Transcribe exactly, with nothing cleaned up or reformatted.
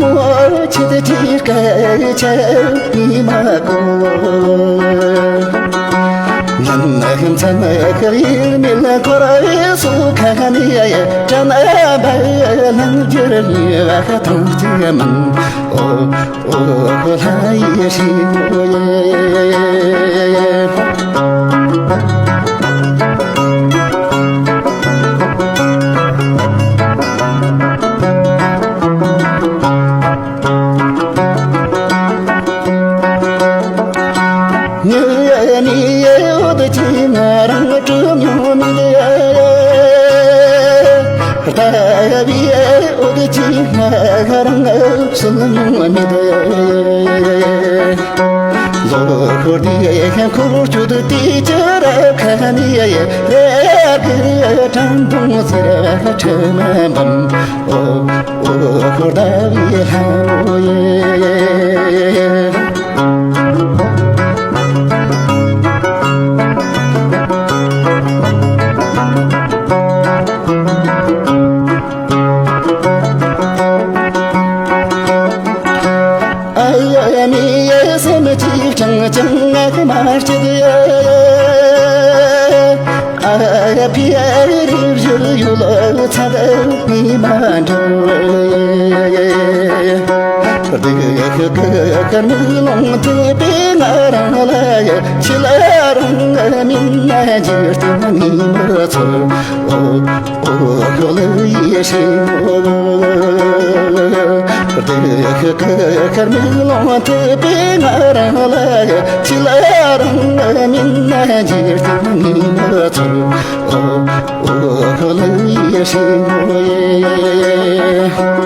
མོ་ཆེད་ཅིག་སྐད་ཆ་ཉི་མ་གོ། ལན་ལན་མཚན་ཁ་ཡིན་མིན་ཁོ་ར་སུ་ཁ་ནི་ཡ་ཡ་དྲན་པ་ལྷང་རྒྱུར་ཉེ་བ་ཐང་ཅི་མིན། ཨོ་ཨོ་ཁོ་ལྷ་ཡི་ཤི་མོ་ཡེ། ཉེ་ནི་ཡོད་ཅི་ང་རང་གྲུ་ཉོ་མི་ཡ། ད་བི་ཡོད་ཅི་ང་རང་སུན་མི་ཡ། ལོ་ཁོ་དེ་ཁོ་ཁོ་ཆུ་དེ་དེ་ཅི་ར་ཁ་ནི་ཡ་ཡ་རེ་གི་དྲན་དུང་ཟེར་བ་ཁྲེ་མ་བམ། ཨོ་ཨོ་ཁོ་ད་བི་ལྷ་མོ་ཡེ། ཨ་ཡ་མི་ཡ་སེམས་ཅིག་ཅང་ཅང་ངག་མ་སྐྱེད་ཡ། ཨ་ཕི་ཨ་རི་བཞུ་ཡུལ་ཚ་མི་མ་འགྲོ། སྡུག་གི་ཀར་མི་ལོང་དུ་པའི་ང་རང་ལ་ཡ། ཁྱི་ལ་རང་མིན་ན་འཇིག་རྟེན་ངི་མི་ཚོ། ཨོ་ཨོ་ཁོ་ལ་ཡེ་ཤེས་མོ། སྡུག་གི་ཀར་མི་ལོང་དུ་པའི་ང་རང་ལ་ཡ། ཁྱི་ལ་རང་མིན་ན་འཇིག་རྟེན་ངི་མི་ཚོ། ཨོ་ཨོ་ཁོ་ལ་ཡེ་ཤེས་མོ་ཡེ།